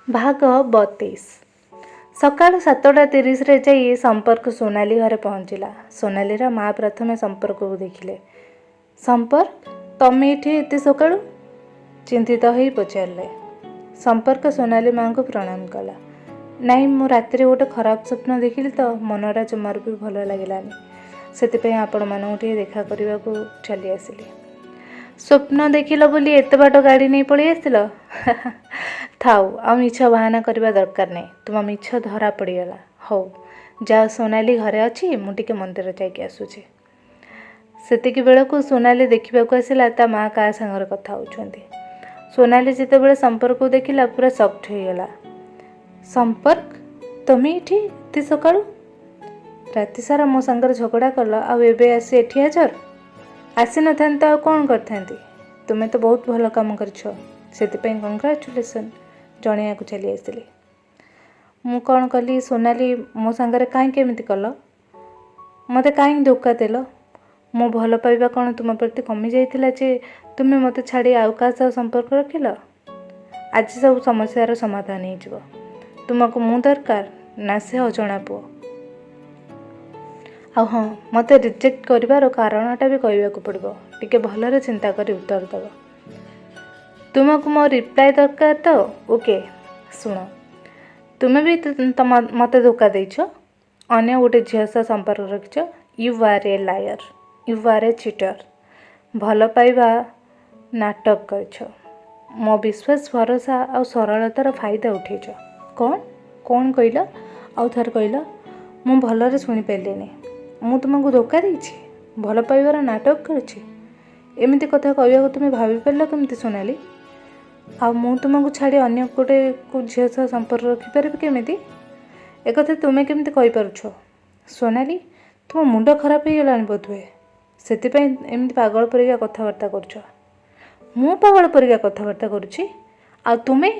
ଭାଗ 32। ସକାଳ 7:30ରେ ଯାଇ ସମ୍ପର୍କ ସୋନାଲି ଘରେ ପହଞ୍ଚିଲା। ସୋନାଲିର ମା ପ୍ରଥମେ ସମ୍ପର୍କକୁ ଦେଖିଲେ। "ସମ୍ପର୍କ, ତମେ ଏଠି ଏତେ ସକାଳୁ?" ଚିନ୍ତିତ ହୋଇ ପଚାରିଲେ। ସମ୍ପର୍କ ସୋନାଲି ମାଙ୍କୁ ପ୍ରଣାମ କଲା। "ନାଇଁ, ମୁଁ ରାତିରେ ଗୋଟେ ଖରାପ ସ୍ୱପ୍ନ ଦେଖିଲି ତ, ମନଟା ଜମାରୁ ବି ଭଲ ଲାଗିଲାନି। ସେଥିପାଇଁ ଆପଣମାନଙ୍କୁ ଟିକେ ଦେଖା କରିବାକୁ ଚାଲି ଆସିଲି।" "ସ୍ୱପ୍ନ ଦେଖିଲ ବୋଲି ଏତେ ବାଟ ଗାଡ଼ି ନେଇ ପଳେଇ ଆସିଲ? ଥାଉ, ଆଉ ମିଛ ବାହାନା କରିବା ଦରକାର ନାହିଁ। ତୁମ ମିଛ ଧରା ପଡ଼ିଗଲା। ହଉ ଯାଅ, ସୋନାଲି ଘରେ ଅଛି, ମୁଁ ଟିକେ ମନ୍ଦିର ଯାଇକି ଆସୁଛି।" ସେତିକି ବେଳକୁ ସୋନାଲି ଦେଖିବାକୁ ଆସିଲା ତା ମା କାହା ସାଙ୍ଗରେ କଥା ହେଉଛନ୍ତି। ସୋନାଲି ଯେତେବେଳେ ସମ୍ପର୍କକୁ ଦେଖିଲା, ପୁରା ସକ୍ଡ ହୋଇଗଲା। "ସମ୍ପର୍କ, ତମେ ଏଠି ଏତେ ସକାଳୁ? ରାତି ସାରା ମୋ ସାଙ୍ଗରେ ଝଗଡ଼ା କଲ, ଆଉ ଏବେ ଆସି ଏଠି ହାଜର?" "ଆସିନଥାନ୍ତି ତ ଆଉ କ'ଣ କରିଥାନ୍ତି? ତୁମେ ତ ବହୁତ ଭଲ କାମ କରିଛ, ସେଥିପାଇଁ କଂଗ୍ରାଚୁଲେସନ୍ ଜଣେଇବାକୁ ଚାଲି ଆସିଲି।" "ମୁଁ କ'ଣ କଲି ସୋନାଲି? ମୋ ସାଙ୍ଗରେ କାହିଁକି ଏମିତି କଲ? ମୋତେ କାହିଁକି ଧୋକା ଦେଲ? ମୋ ଭଲ ପାଇବା କ'ଣ ତୁମ ପ୍ରତି କମିଯାଇଥିଲା ଯେ ତୁମେ ମୋତେ ଛାଡ଼ି ଆଉ କାହା ସହ ସମ୍ପର୍କ ରଖିଲ? ଆଜି ସବୁ ସମସ୍ୟାର ସମାଧାନ ହେଇଯିବ। ତୁମକୁ ମୁଁ ଦରକାର ନା ସେ ଅଜଣା ପୁଅ? ଆଉ ହଁ, ମୋତେ ରିଜେକ୍ଟ କରିବାର କାରଣଟା ବି କହିବାକୁ ପଡ଼ିବ। ଟିକେ ଭଲରେ ଚିନ୍ତା କରି ଉତ୍ତର ଦେବ। ତୁମକୁ ମୋ ରିପ୍ଲାଏ ଦରକାର ତ? ଓକେ, ଶୁଣ। ତୁମେ ବି ତ ମୋତେ ଧୋକା ଦେଇଛ, ଅନ୍ୟ ଗୋଟେ ଝିଅ ସହ ସମ୍ପର୍କ ରଖିଛ। You are a liar, you are a cheater. ଭଲ ପାଇବା ନାଟକ କରିଛ। ମୋ ବିଶ୍ୱାସ, ଭରସା ଆଉ ସରଳତାର ଫାଇଦା ଉଠେଇଛ।" "କ'ଣ? କ'ଣ କହିଲ? ଆଉ ଥରେ କହିଲ, ମୁଁ ଭଲରେ ଶୁଣିପାରିଲିନି। ମୁଁ ତୁମକୁ ଧୋକା ଦେଇଛି? ଭଲ ପାଇବାର ନାଟକ କରିଛି? ଏମିତି କଥା କହିବାକୁ ତୁମେ ଭାବିପାରିଲ କେମିତି ସୋନାଲି? ଆଉ ମୁଁ ତୁମକୁ ଛାଡ଼ି ଅନ୍ୟ ଗୋଟେ କେଉଁ ଝିଅ ସହ ସମ୍ପର୍କ ରଖିପାରିବି କେମିତି? ଏକଥା ତୁମେ କେମିତି କହିପାରୁଛ ସୋନାଲି? ତୁମ ମୁଣ୍ଡ ଖରାପ ହେଇଗଲାଣି ବୋଧହୁଏ, ସେଥିପାଇଁ ଏମିତି ପାଗଳ ପରିକା କଥାବାର୍ତ୍ତା କରୁଛ।" "ମୁଁ ପାଗଳ ପରିକା କଥାବାର୍ତ୍ତା କରୁଛି? ଆଉ ତୁମେ,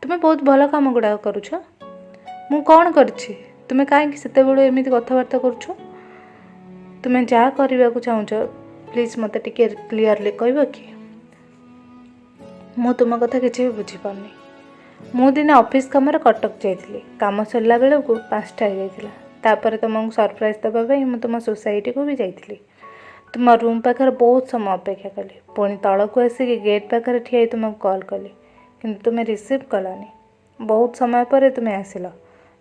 ତୁମେ ବହୁତ ଭଲ କାମ ଗୁଡ଼ାକ କରୁଛ। ମୁଁ କ'ଣ କରିଛି? ତୁମେ କାହିଁକି ସେତେବେଳୁ ଏମିତି କଥାବାର୍ତ୍ତା କରୁଛ? ତୁମେ ଯାହା କରିବାକୁ ଚାହୁଁଛ, ପ୍ଲିଜ୍ ମୋତେ ଟିକେ କ୍ଲିଅରଲି କହିବ କି? ମୁଁ ତୁମ କଥା କିଛି ବି ବୁଝିପାରୁନି। ମୁଁ ଦିନେ ଅଫିସ୍ କାମରେ କଟକ ଯାଇଥିଲି। କାମ ସରିଲା ବେଳକୁ 5ଟା ହେଇଯାଇଥିଲା। ତାପରେ ତୁମକୁ ସରପ୍ରାଇଜ୍ ଦେବା ପାଇଁ ମୁଁ ତୁମ ସୋସାଇଟିକୁ ବି ଯାଇଥିଲି। ତୁମ ରୁମ୍ ପାଖରେ ବହୁତ ସମୟ ଅପେକ୍ଷା କଲି। ପୁଣି ତଳକୁ ଆସିକି ଗେଟ୍ ପାଖରେ ଠିଆ ହେଇ ତୁମକୁ କଲ୍ କଲି, କିନ୍ତୁ ତୁମେ ରିସିଭ୍ କଲନି। ବହୁତ ସମୟ ପରେ ତୁମେ ଆସିଲ।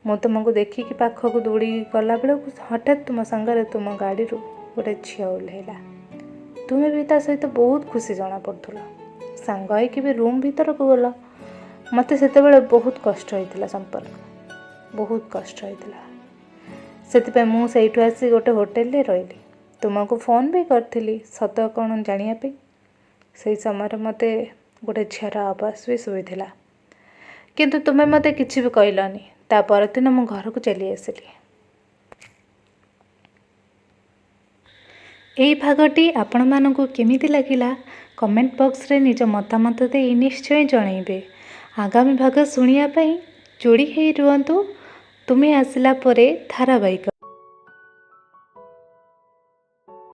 ମୁଁ ତୁମକୁ ଦେଖିକି ପାଖକୁ ଦୌଡ଼ି ଗଲା ବେଳକୁ ହଠାତ୍ ତୁମ ସାଙ୍ଗରେ ତୁମ ଗାଡ଼ିରୁ ଗୋଟେ ଝିଅ ଓହ୍ଲେଇଲା। ତୁମେ ବି ତା ସହିତ ବହୁତ ଖୁସି ଜଣାପଡ଼ୁଥିଲ। ସାଙ୍ଗ ହେଇକି ବି ରୁମ୍ ଭିତରକୁ ଗଲ। ମୋତେ ସେତେବେଳେ ବହୁତ କଷ୍ଟ ହେଇଥିଲା ସମ୍ପର୍କ, ବହୁତ କଷ୍ଟ ହେଇଥିଲା। ସେଥିପାଇଁ ମୁଁ ସେଇଠୁ ଆସି ଗୋଟେ ହୋଟେଲରେ ରହିଲି। ତୁମକୁ ଫୋନ୍ ବି କରିଥିଲି ସତ କ'ଣ ଜାଣିବା ପାଇଁ। ସେଇ ସମୟରେ ମୋତେ ଗୋଟେ ଝିଅର ଆବାଜ ବି ଶୁଭିଥିଲା। କିନ୍ତୁ ତୁମେ ମୋତେ କିଛି ବି କହିଲନି। ତା ପରଦିନ ମୁଁ ଘରକୁ ଚାଲି ଆସିଲି।" ଏହି ଭାଗଟି ଆପଣମାନଙ୍କୁ କେମିତି ଲାଗିଲା, କମେଣ୍ଟ ବକ୍ସରେ ନିଜ ମତାମତ ଦେଇ ନିଶ୍ଚୟ ଜଣାଇବେ। ଆଗାମୀ ଭାଗ ଶୁଣିବା ପାଇଁ ଯୋଡ଼ି ହେଇ ରୁହନ୍ତୁ ତୁମେ ଆସିଲା ପରେ ଧାରାବାହିକ।